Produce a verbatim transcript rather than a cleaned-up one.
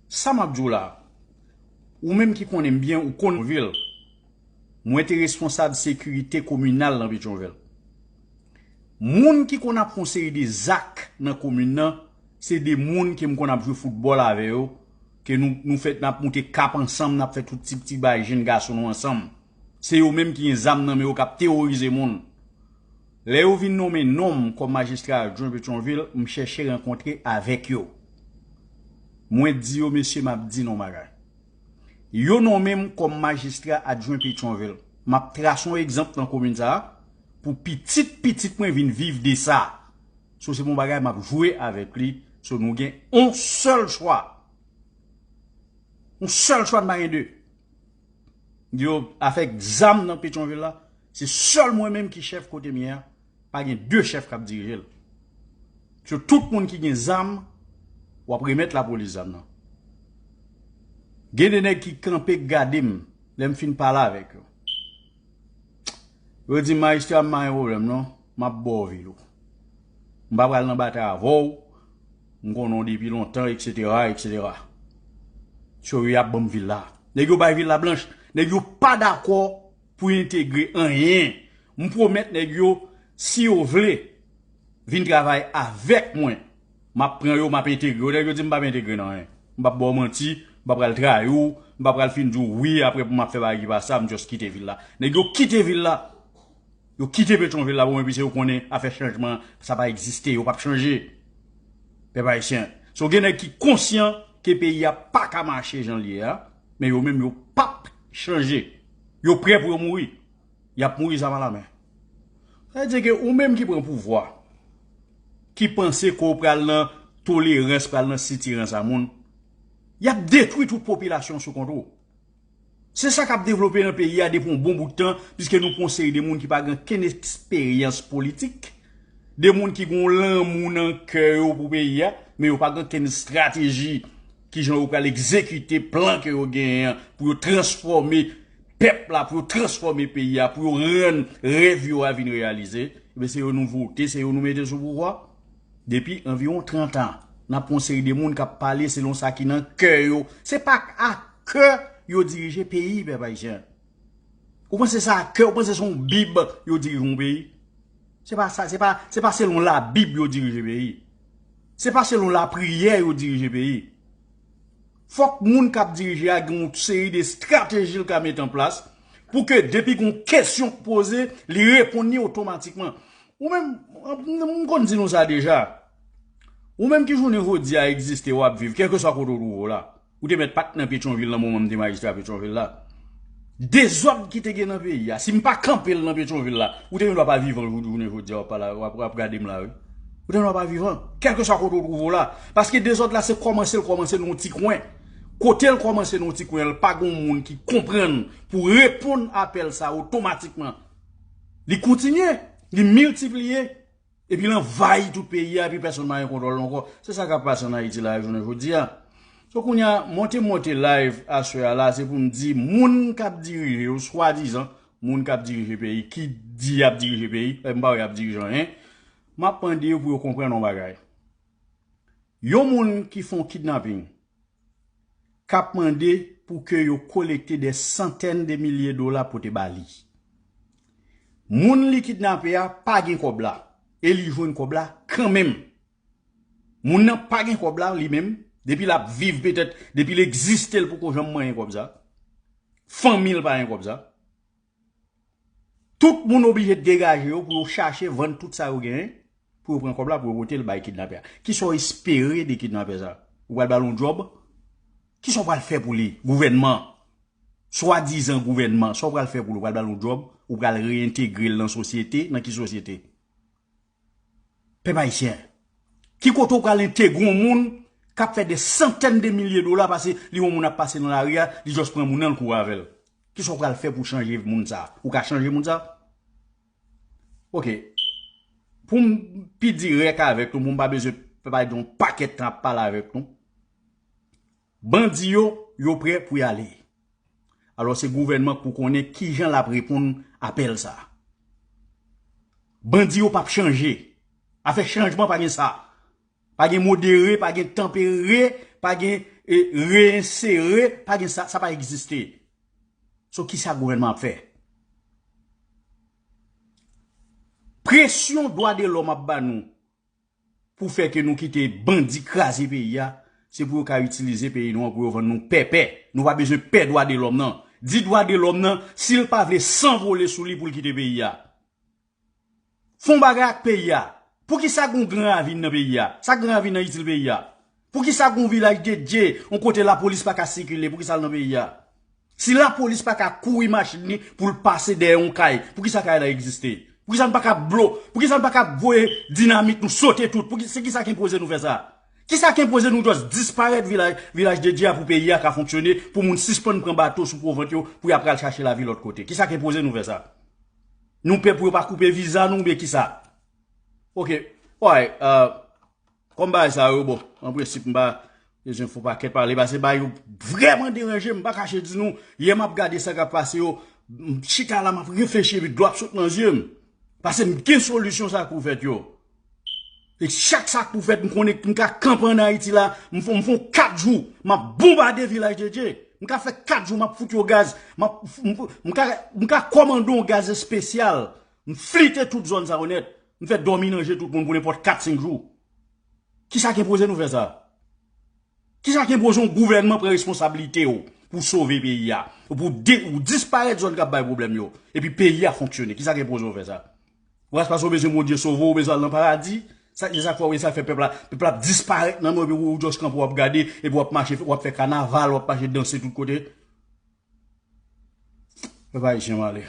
Sa m ap di w la, ou menm ki konnen m byen, ou konn vil. Mwen te responsab sekirite kominal nan Petyonvil. Moun ki konn ap fè yon seri de zak nan komin nan, se de moun ke m konn ap jwe foutbòl avè yo, ke nou, nou fè, n ap moute kap ansanm, n ap fè tout ti, ti bagay jenn gason nou ansanm. Se yo menm ki gen zam nan men yo k ap teworize moun. Lè yo vin nonmen non m kòm majistra adjwen Petyonvil, m chèche rankontre avèk yo. Mwen di yo, mesye, m ap di nou yon bagay. Yo nonmen m kòm majistra adjwen Petyonvil. M ap trase yon egzanp nan komin sa a pou pitit pitit mwen vin viv de sa. So, se yon bagay m ap jwe avèk li. So, nou gen yon sèl chwa. Yon sèl chwa, n pa gen de. Yo, afè zam nan Petyonvil la, se sèl mwen menm ki chèf kote m ye a. Pa gen de chèf k ap dirije l. So, tout moun ki gen zam, w ap remèt lapolis zam nan. Gen de nèg ki kanpe gade m lè m fin pale avèk yo. Yo di, "Majistra, m pa gen pwoblèm non, m ap ba w vil ou. M pa pral nan batay avè w, m konnen w depi lontan, etsetera, etsetera." So, y ap ban m vil la. Nèg yo bay vil la blanch. Nèg yo pa dakò pou yo entegre anyen. M pwomèt nèg yo, si yo vle vin travay avèk mwen, m ap pran yo, m ap entegre yo. Nèg yo di m p ap entegre nan anyen. M p ap ba w manti, m p ap pral trayi w, m p ap pral fin di w wi, apre pou m ap fè bagay ki pa sa, m just kite vil la. Nèg yo kite vil la. Yo kite Petyonvil la pou mwen, piske yo konnen afè chanjman, sa pa egziste, yo p ap chanje. Pèp ayisyen. So, gen nèg ki konsyan ke peyi a pa ka mache jan l ye a, men yo menm yo p ap chanje. Yo prè pou yo mouri. Y ap mouri zam alamen. Sa vle di ke ou menm ki pran pouvwa, ki panse ke w pral nan tolerans, pral nan sitirans a moun, y ap detwi tout popilasyon sou kont ou. Se sa k ap devlope nan peyi a depi yon bon bout tan, piske nou pran yon seri de moun ki pa gen okenn eksperyans politik, de moun ki gen yon lanmou nan kè yo pou peyi a, men yo pa gen okenn estrateji kijan yo pral egzekite plan ke yo genyen an pou yo transfòme pèp la, pou yo transfòme peyi a, pou yo rann rèv yo a vin reyalize. Ebyen, se yo nou vote, se yo nou mete sou pouvwa. Depi anviwon trant an, n ap pran yon seri de moun k ap pale selon sa ki nan kè yo. Se pa ak kè yo dirije peyi, pèp ayisyen. Ou panse se ak kè, ou panse se yon bib yo dirije yon peyi? Se pa sa, se pa, se pa selon labib yo dirije peyi. Se pa selon lapriyè yo dirije peyi. Fòk moun k ap dirije a gen yon seri de estrateji l ka mete an plas pou ke depi gen yon kesyon k poze, li reponn li otomatikman. Ou menm, m konn di nou sa deja. Ou menm ki jounen jodi a egziste, w ap viv, kèlkeswa kote w twouve w la. Ou te mèt pa t nan Petyonvil nan moman m te majistra Petyonvil la. Dezòd ki te gen nan peyi a, si m pa kanpe l nan Petyonvil la, ou te gen dwa pa vivan jou-, jounen jodi a, w ap pale, w ap, w ap gade m la, wi. Ou te gen dwa pa vivan, kèlkeswa kote w twouve w la. Paske dezòd la se kòmanse l kòmanse nan yon ti kwen. Kote l kòmanse nan yon ti kwen, l pa gen yon moun ki konprann pou reponn apèl sa otomatikman. Li kontinye, li miltipliye, epi l anvayi tout peyi a, epi pèsonn pa gen kontwòl l ankò. Se sa k ap pase ann Ayiti la, jounen jodi a. So, kounye a, monte, monte live aswè a la, se pou m di, moun k ap dirije yo, swadizan, moun k ap dirije peyi, ki di y ap dirije peyi, e m pa wè y ap dirije anyen, m ap mande yo pou yo konprann yon bagay. Yon moun ki fè yon kidnaping, k ap mande pou ke yo kolekte dè santèn de milye dola pote ba li. Moun li kidnape a pa gen kòb la, e li jwenn kòb la kanmenm. Moun nan pa gen kòb la, li menm, depi l ap viv petèt, depi l egziste, l poko janm manyen kòb sa. Fanmi l pa gen kòb sa. Tout moun oblije degaje yo pou yo chache vann tout sa yo genyen, pou yo pran kòb la, pou yo pote l bay kidnapè a. Kisa w espere de kidnapè sa? Ou pral ba l yon djòb? Kisa w pral fè pou li? Gouvènman, swadizan gouvènman, sa w pral fè pou li? Ou pral ba l yon djòb? Ou pral reyentegre l nan sosyete? Nan ki sosyete? Pèp ayisyen, ki kote w pral entegre yon moun k ap fè dè santèn de milye dola, pase li wè yon moun ap pase nan lari a, li just pran moun nan, l kouri avè l? Kisa w pral fè pou chanje moun sa? Ou ka chanje moun sa? Oke. Pou m pi dirèk avèk nou, pou m pa bezwen pèp la di yon pakèt tan ap pale avèk nou. Bandi yo, yo prè pou y ale. Alò, se gouvènman k pou konnen kijan l ap reponn apèl sa. Bandi yo p ap chanje. Afè chanjman pa gen sa. Pa gen modere, pa gen tanpere, pa gen e, reyensere, pa gen sa, sa pa egziste. So, kisa gouvènman ap fè? Presyon dwa de lòm ap ba nou pou fè ke nou kite bandi kraze peyi a, se pou yo ka itilize peyi nou an pou yo vann nou pèpè. Nou pa bezwen pè dwa de lòm nan. Di dwa de lòm nan, si l pa vle san vole sou li pou l kite peyi a. Fè yon bagay ak peyi a. Poukisa gon Gran Ravin nan peyi a? Sa Gran Ravin nan itil peyi a? Poukisa gon Vilaj de Dye, yon kote lapolis pa ka sikile, poukisa l nan peyi a? Si lapolis pa ka kouri machin li pou l pase dèyè yon kay, poukisa kay la egziste? Poukisa n pa ka blo-, poukisa n pa ka voye dinamit nou sote tout? Pouki-, se kisa ki enpoze nou fè sa? Kisa ki enpoze nou just disparèt Vilaj, Vilaj de Dye a pou peyi a ka fonksyone, pou moun sispann pran bato sou pwovant yo, pou y ap pral chache lavi lòt kote? Kisa ki enpoze nou fè sa? Nou pè pou yo pa koupe viza nou oubyen kisa? Ok. Alright, uh, kòm bagay sa yo, bon, an prensip, m pa bezwen fè yon pakèt pale, paske bagay yo vrèman deranje m, m pa kache di nou, yè m ap gade sa k ap pase yo, m chita la, m ap reflechi, epi dlo ap sot nan zye m. Paske m gen solisyon sa k pou fèt yo. E chak sa k pou fèt, m konnen m ka kanpe ann Ayiti la, m fè, m fè kat jou, m ap bonbade Vilaj de Dye. M ka fè kat jou, m ap fout yo gaz, m ap, m, m ka, m ka kòmande yon gaz espesyal, m flite tout zòn sa yo nèt, m fè dòmi nan je tout moun pou nenpòt kat, senk jou. Kisa k enpoze nou fè sa? Kisa k enpoze yon gouvènman pran responsablite w pou sove peyi a? Ou pou de-, ou disparèt zòn k ap bay pwoblèm yo. Epi peyi a fonksyone. Kisa k enpoze w fè sa? Ou pa se paske w bezwen Bondye sove w, ou bezwen al nan paradi? Sa, se sa k fè w, sa fè pèp la, pèp la ap disparèt nan men w, epi ou, ou just kanpe w ap gade, epi w ap mache, w ap fè kanaval, w ap mache danse tout kote. Pèp ayisyen, m ale.